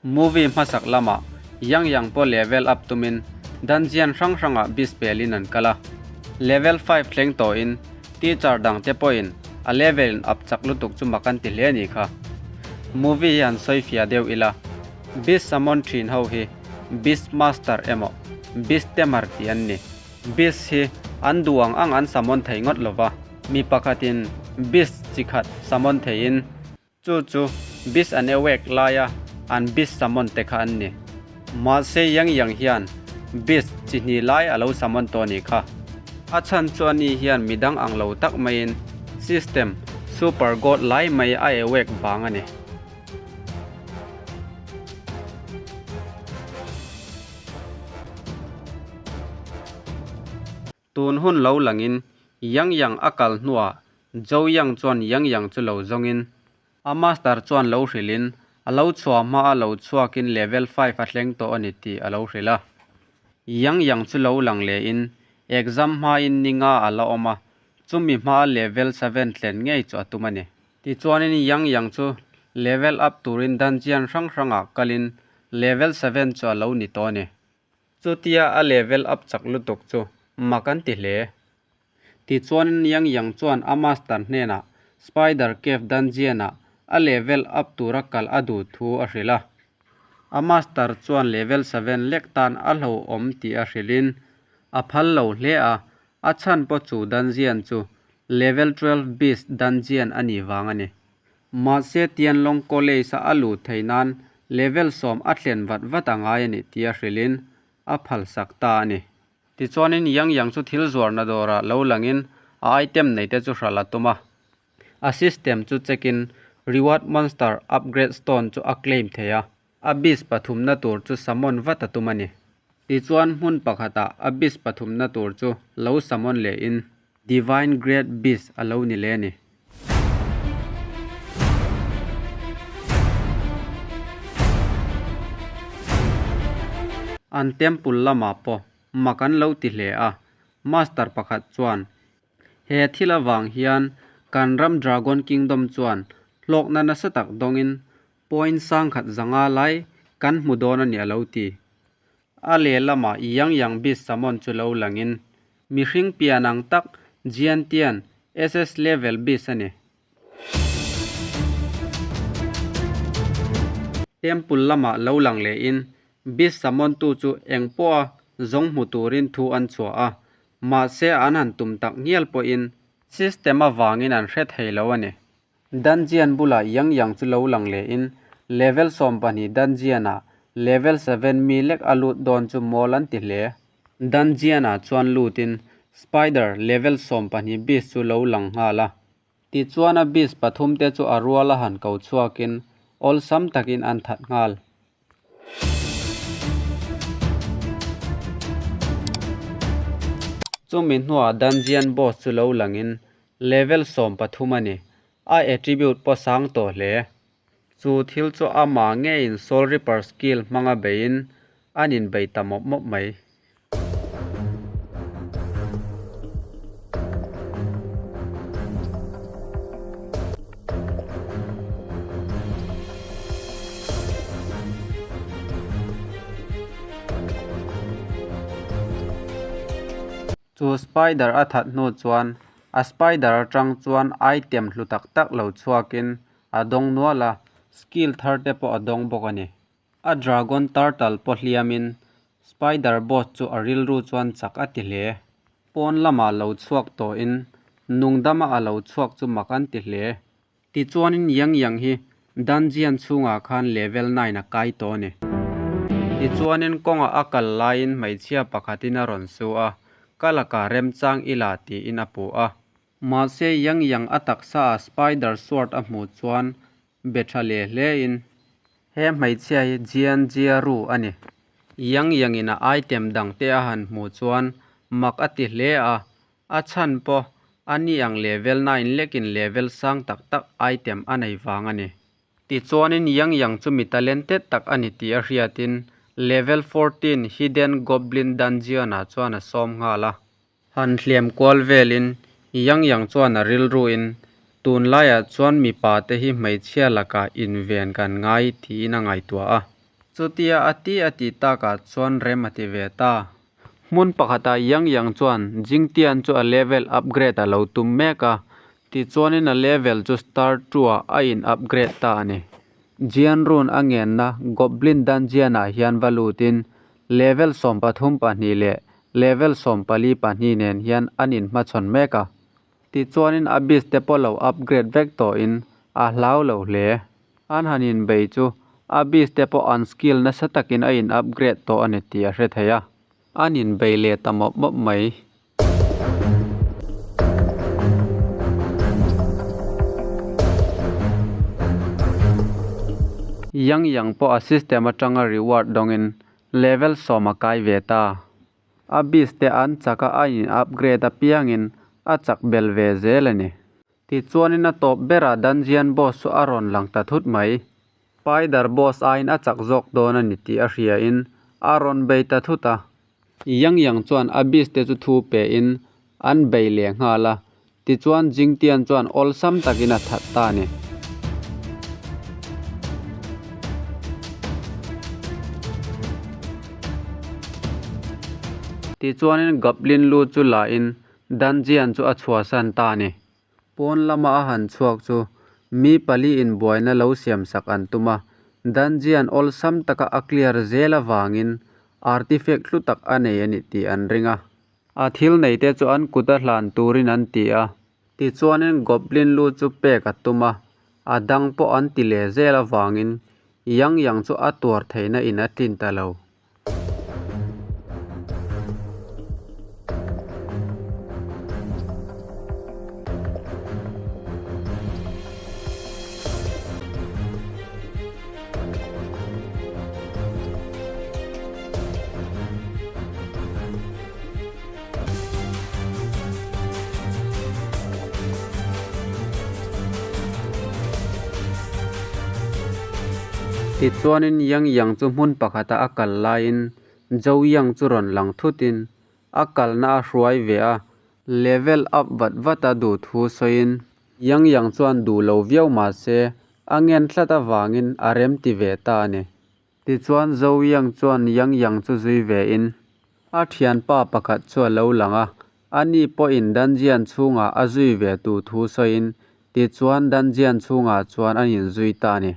Movie hmasak lamah Yang Yang pawh level up tumin dungeon hrang hrangah beast pelin an kal a. Level five thleng tawhin teacher dangte pawhin a level in up chak lutuk chu mak an ti hle a nih kha. Movie hi han sawi fiah deuh ila, Beast summon thin ho hi Beast Master emaw Beast Tamer tih an ni. Beast hi an duh ang ang an summon thei ngawt lova, mi pakhatin Beast chi khat summon theiin, Chu chu Beast an awake laia an Beast summon te kha an ni. Mahse Yang Yang hian Beast chi hnih lai a lo summon tawh nih kha. A chhan chu ani hian midang ang lo tak maiin system super god lai mai a awake vang a ni. Tun hun lo langin Yang Yang a kal hnuah Zhou Yang chuan Yang Yang chu lo zawngin a master chuan lo hrilhin a lo chhuah hma a lo chhuakin level five a thleng tawh a ni tih a lo hrilh a. Yang Yang chu lo lang lehin exam hmain ni nga a la awm a, chumi hmaa level seven thlen ngei chu a tum a ni. Tichuanin Yang Yang chu level up turin dungeon hrang hrangah kalin level seven chu a lo ni tawh a ni. Chutia a level up chak lutuk chu mak an ti hle. Tichuan Yang Yang chuan a master hnenah Spider Cave Dungeon-ah a level up tura kal a duh thu a hrilh a. A master chuan level seven lek tan a hlauhawm tih a hrilhin a phal lo hle a, a chhan pawh chu dungeon chu level 12 beast dungeon a nih vang a ni. Mahse Tianlong College-a a luh theih nan level 10 a thlen vat vat a ngai a nih tia hrilhin a phalsak ta a ni. Tichuanin Yang Yang chu thil zuarna dawrah lo langin a item neite chu hralh a tum a. A system chu check-in Reward Monster Upgrade Stone chu a claim thei a, a beast pathumna tur chu summon vat a tum a ni. Tichuan hmun pakhatah a beast pathumna tur chu lo summon lehin Divine Great Beast a lo ni leh a ni. An temple lamah pawh mak an lo ti hle a, Master pakhat chuan he thil avang hian kan ram Dragon Kingdom chuan hlawkna nasa tak dawngin point sangkhat zanga lai kan hmu dawn a ni a lo ti. A lehlamah Yang Yang Beast Summon chu lo langin mihring pian ang tak Jian Tian SS level beast a ni. Temple lamah lo lang lehin Beast Summon tu chu eng pawha zawng hmu turin thu an chhuah a, mahse an han tum tak ngial pawhin system avangin an hre thei lo a ni. Dungeon bulah Yang Yang chu lo lang lehin level 12 dungeon-ah level seven mi lek a lut dawn chu mawl an ti hle. Dungeon-ah chuan lutin spider level 12 beast chu lo lang nghal a. Tichuan a beast pathum te chu a rual a han ko chhuakin awlsam takin an that nghal. Chumi hnuah dungeon boss chu lo langin Level 13 a ni. A attribute pawh sang tawh hle. Chu thil chu amah ngeiin Soul Reaper skill hmanga beiin an inbei ta mawp mawp mai. Chu spider a that hnu chuan a spider atang chuan item hlu tak tak lo chhuakin a dawng nual a, skill thar te pawh a dawng bawk a ni. A dragon turtle pawh hliamin spider boss chu a rilru chuan chak a ti hle. Pawn lamah lo chhuak tawhin nungdama a lo chhuak chu mak an ti hle. Tichuanin Yang Yang hi dungeon chhungah khan level nine a kai tawh a ni. Tichuanin kawngah a kal laiin hmeichhia pakhatin a rawn su a, ka lakah remchang ila tiin a puh a. Mahse Yang Yang a taksa a spider sword a hmuh chuan be tha leh hlein he hmeichhia hi Jian Jia Ru a ni. Yang Yang-in a item dangte a han hmuh chuan mak a ti hle a, A chhan pawh a ni ang level nine lekin level sang tak tak item a nei vang a ni. Tichuanin Yang Yang chu mi talented tak a ni tih a hriatin level 14 Hidden Goblin Dungeon ah chuan a sawm nghal a. Han hliam kual velin Yang Yang chuan a rilruin tunlaiah chuan mipa te hi hmeichhia lakah inven kan ngai tiin a ngaihtuah a. Chutia a ti a tih takah chuan rem a ti ve ta. Hmun pakhatah Yang Yang chuan Jingtian chu a level upgrade a lo tum mek a, tichuanin a level chu star two ah a in upgrade ta a ni. Jianrun a ngenna Goblin Dungeon ah hian va lutin level 32 leh level 44 nen hian an inhmachhawn mek a. Tichuanin a beast te pawh lo upgrade vek tawhin a hlau lo hle. An han inbei chu a beast te pawh an skill nasa takin a in upgrade tawh a ni tih a hre thei a. An inbei leh ta mawp mawp mai. Yang Yang pawh a system atanga reward dawngin level 10 a kai ve ta. A beast te an chak a a in upgrade apiangin a chak bel ve zel a ni. Tichuanin a tawp berah Dungeon boss chu a rawn lang ta thut mai. Spider boss aiin a chak zawk dawn a ni tih a hriain a rawn bei ta thut a. Yang Yang chuan a beast te chu thu pein an bei leh nghal a, tichuan Jingtian chuan awlsam takin a that ta a ni. Tichuanin Goblin lu chu la in Dungeon chu a chhuahsan ta a ni. Pawn lama a han chhuak chu mi pali in buaina lo siam sak an tum a, Dungeon awlsam taka a clear zel avangin artifact hlu tak a nei a ni tih an ring a. A thil nei te chu an kut a hlan turin an ti a. Tichuanin Goblin lu chu pek a tum a, a dang pawh an ti leh zel avangin Yang Yang chu a tuar theihna in a tlin ta lo. Tichuanin Yang Yang chu hmun pakhata a kal laiin Zhou Yang chu rawn lang thutin a kalna a hruai ve a, level up vat vat a duh thu sawiin Yang Yang chuan duh lo viau mah se a ngen tlat avangin a remti ve ta a ni. Tichuan Zhou Yang chuan Yang Yang chu zui ve in a thianpa pakhat chu a lo lang a, ani pawhin dungeon chhungah a zui ve tu thu sawiin tichuan dungeon chhungah chuan an inzui ta a ni.